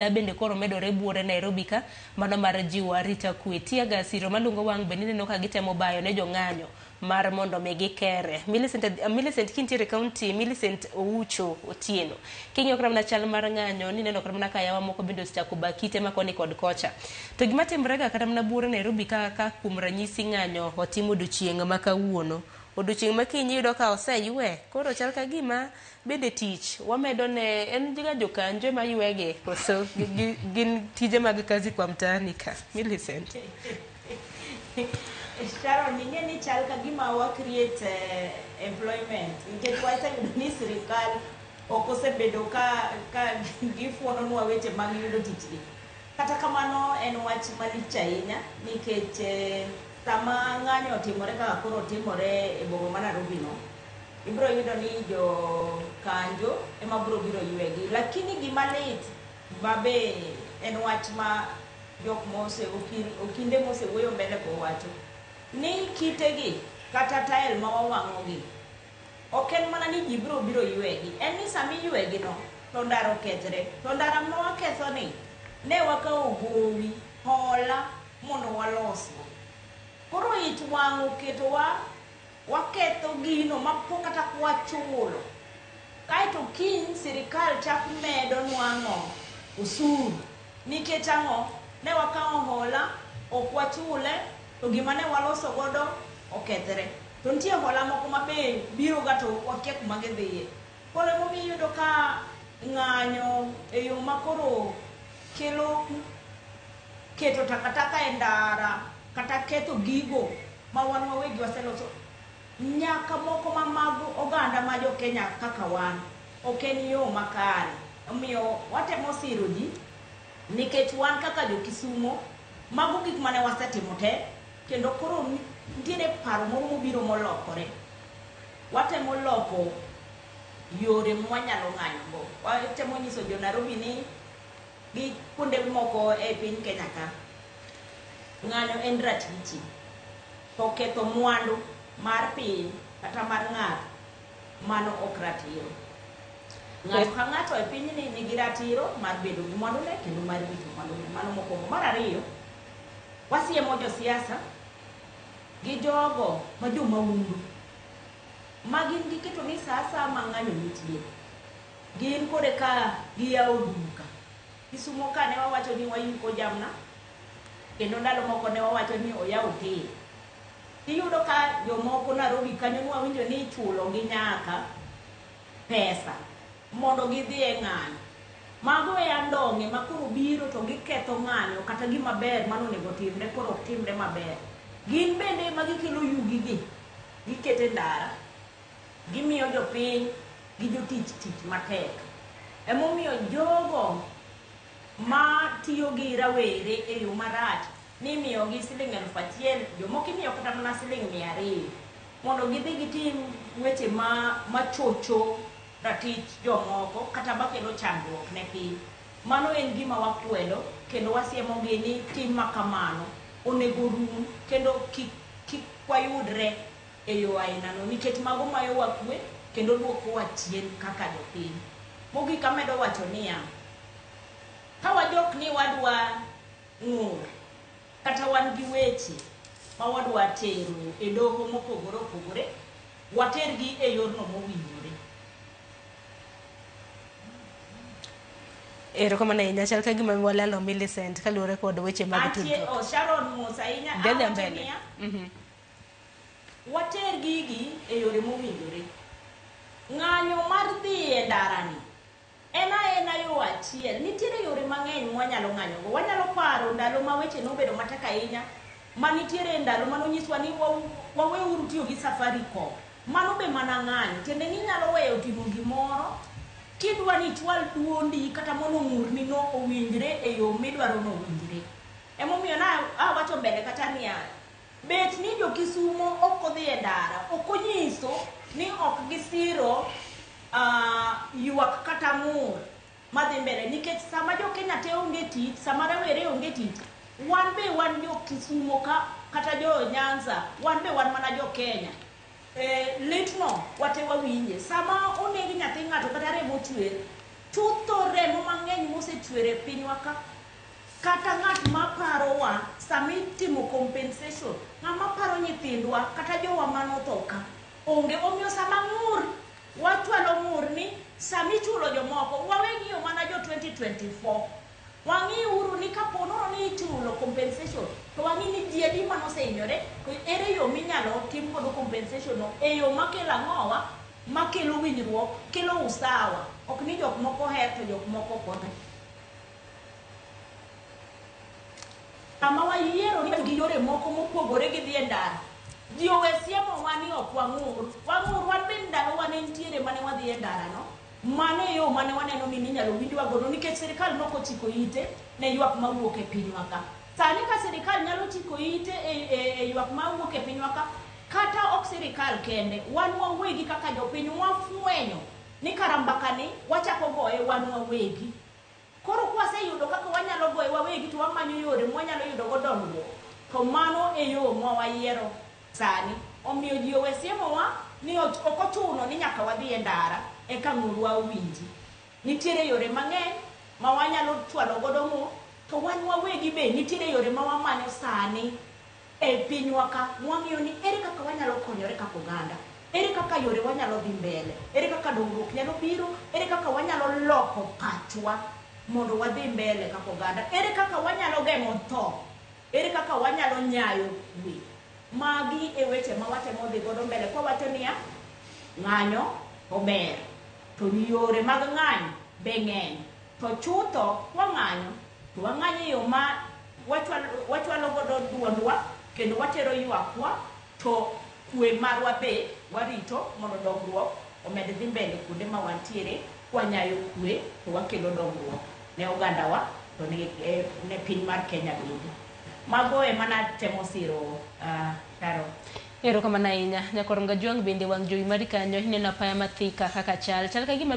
Bende koro medore buore Nairobi ka mano mar jiwo arita kwe. Tear gas iro malungo wang' bende ineno ka gitemo bayo ne jong'anyo mar mondo mi gikere. Millicent kintiere county, Millicent Oucho Otieno. King'iyo kata mana chal mar ng'anyo nineno kata mana ka yawa moko bende osechako ba kite ma koni kod kocha. To gima timore ga kata mana buore Nairobi ka kuom ranyisi ng'anyo otim odiochieng' ma kawuono. Odiochieng' ma kiny iyudo ka oseywe. Koro chal ka gima bende tich wamedo ne en ga jokanjo ema ywege koso gin tije mag kazi kwa mtaani ka. Millicent. Sharon, ing'e ni chal ka gima wa create employment nikech waseyudo ni sirikal ok osebedo ka gifuononwa weche mag yudo tich gi. Kata kamano en wach malich ahinya nikech sama ng'anyo otimore kaka koro otimore e boma ma Nairobi no, ibiro yudo ni jo kanjo ema biro biro ywegi. Lakini gima lit ma be en wach ma jok mose okinde mosewuoyo mbele go wacho ni kitegi kata tael ma wawang'o gi ok en mana ni ji biro biro ywegi, en ni sama iywegi no to ndara okethre. To ndara ma waketho ni ne wakawo gowi hola mondo walosgo. Koro ich wang' oketowa waketho gino mapok kata wachulo. Kaeto kiny sirikal chak medonwa ang'o? Osuru. Nikech ang'o? Ne wakawo hola, ok wachule, to gima ne waloso godo okethre. To nitie hola moko ma be biro ga to wakia kuma gidhiye. Koro emomiyo iyudo ka ng'anyo e yo ma koro kelo keto takataka e ndara kata ketho gigo ma wan wawegi waseloso nyaka moko ma mag oganda ma jo Kenya kaka wan ok en yo makare. Omiyo watemo siro ji nikech wan kaka jo Kisumo mago gik mane wasetimo te kendo koro nitiere paro moro mobiro molokore. Watemo loko yore mwanyalo ng'anyo go. Watemo nyiso jo Nairobi ni gi kuonde moko e piny Kenya ka ng'anyo en ratichi to ketho mwandu mar piny kata mar ng'ato mano ok ratiro. Ng'ato ka ng'ato e pinyni nigi ratiro mar bedo gi mwandune kendo mar rito mwandune. Mano mokwongo. Mar ariyo, wasiemo josiasa gi jogo ma jo mahundu ma gin giketo ni sa asaya ma ng'anyo nitie gin kore ka giyawo duka. Kisumo ka ne wawacho ni wayuko jamna kendo ndalo moko ne wawacho ni oyaw hotel. Iyudo ka jomoko Nairobi kanyo nwawinjo ni ichulo gi nyaka pesa mondo gidhi e ng'anyo. Mago e andong'e ma koro biro to giketho ng'anyo kata gima ber mane onego timre koro ok timre maber. Gin bende ema gikelo yugi gi giketo e ndara, gimiyo jopiny gi jotich tich matek. Emomiyo jogo ma tiyo gi rawere e yo marach ni imiyogi siling 1000, jomoko imiyo kata mana siling 200 mondo gidhi gitim weche machocho ratich jomoko kata makelo chandruok ne piny. Mano en gima wakwedo kendo wasiemogi ni tim makamano onego rum kendo kik wayudre e yo ainano nikech mago mayowa kwe kendo duokowa chien kaka jopiny. Mogik amedo wacho niya, ka wajok ni wadwa ng'ur kata wan gi weche ma wadwa tero e doho mopogore opogore, watergi e yorno mowinjore. Erokamano ahinya chal ka gima walalo Millicent kaluwore kod weche mag Antie, tudruok. oh, Sharon mos ahinya. Dhi Awacho mbele. niya, water gigi e yore mowinjore. Ng'anyo mar dhi e ndarani en aena yo achiel. Nitiere yore mang'eny mwanyalo ng'anyogo. Wanyalo paro ndalo ma weche nobedo matek ahinya, ma nitiere ndalo manonyiswa ni waweuru tiyo gi Safaricom. Mano be mana ng'anyo. Tiende ni inyalo weyo timo gimoro kidwa ni ichwal duondi kata mondo ng'urni no owinjre e yo midwaro no owinjre. Emomiyo na awacho mbele kata niya, bet ni jo Kisumo ok odhi e ndara, ok onyiso ni ok gisiro ywak kata ng'ur madhi mbele nikech sama jo Kenya te onge tich, sama rawere onge tich, wan be wan jo Kisumo ka kata jo Nyanza, wan be wan mana jo Kenya. Litno wate wawinje. Sama oneg nyathi ng'ato kata remo chwer, Chutho remo mang'eny mosechwer e pinywa ka, kata ng'at maparowa sama itimo compensation, ng'ama paro nyithindwa kata jowa manotho ka onge. Omiyo sama ng'ur, wachwalo ng'ur ni sama ichulo jomoko, wawe ng'iyo mana jo 2024. Wang'i uru ni kapo nono ni ichulo compensation, to wang'i ni ji adi manosehinyore, to ere yo minyalo tim godo compensation no e yo makelo ang'owa, makelo winjruok, kelo usawa. Ok ni jok moko oher to jok moko ok oher. Sama wayiero ni gi yore moko mopogore gi dhi e ndara, ji owe siemowa ni ok wang'ur. Wang'ur wan be ndalowa ne nitiere mane wadhi e ndara no. Mano e yo mane waneno ni ninyalo winjwa godo nikech sirikal nokochiko ite ne ywak mawuok e pinywa ka. Sani ka sirikal nyalo chiko ite e ywak mawuok e pinywa ka, kata ok sirikal kende, wan wawegi kaka jopiny wafwenyo ni kara mbakani wachako goye wan wawegi. Koro kwaseyudo kaka wanyalo goye wawegi to wamanyo yore mwanyalo yudo go dongruok, to mano e yo mwawayiero sani. Omiyo ji owe siemowa ni ok ochuno ni nyaka wadhi e ndara eka ng'urwa owinji. Nitiere yore mang'eny ma wanyalo chwalo godo ng'ur, to wan wawegi be nitiere yore ma wamanyo sani e pinywa ka, mwang'iyo ni ere kaka wanyalo konyore kaka oganda, ere kaka yore wanyalo dhi mbele, ere kaka dongruok nyalo biro, ere kaka wanyalo loko pachwa mondo wadhi mbele kaka oganda, ere kaka wanyalo geng'o tho, ere kaka wanyalo nyayo kwe. Magi e weche ma watemo dhi godo mbele kwawacho niya, ng'anyo ober, to yore mag ng'anyo be ng'eny. To chutho kwang'anyo, to wang'anyo e yo ma wachwalo godo duondwa kendo watero ywakwa, to kwe marwa be warito mondo dongruok omed dhi mbele kuonde ma wantiere. Kwanyayo kwe to wakelo dongruok ne ogandawa to ne piny mar Kenya bende. Mago ema natemo siro, Sharon. Erokamano ahinya. Nyakoronga Jwang' bende wang' jowi mari kanyo ineno apaya ma Thika kaka chal. Chal ka gima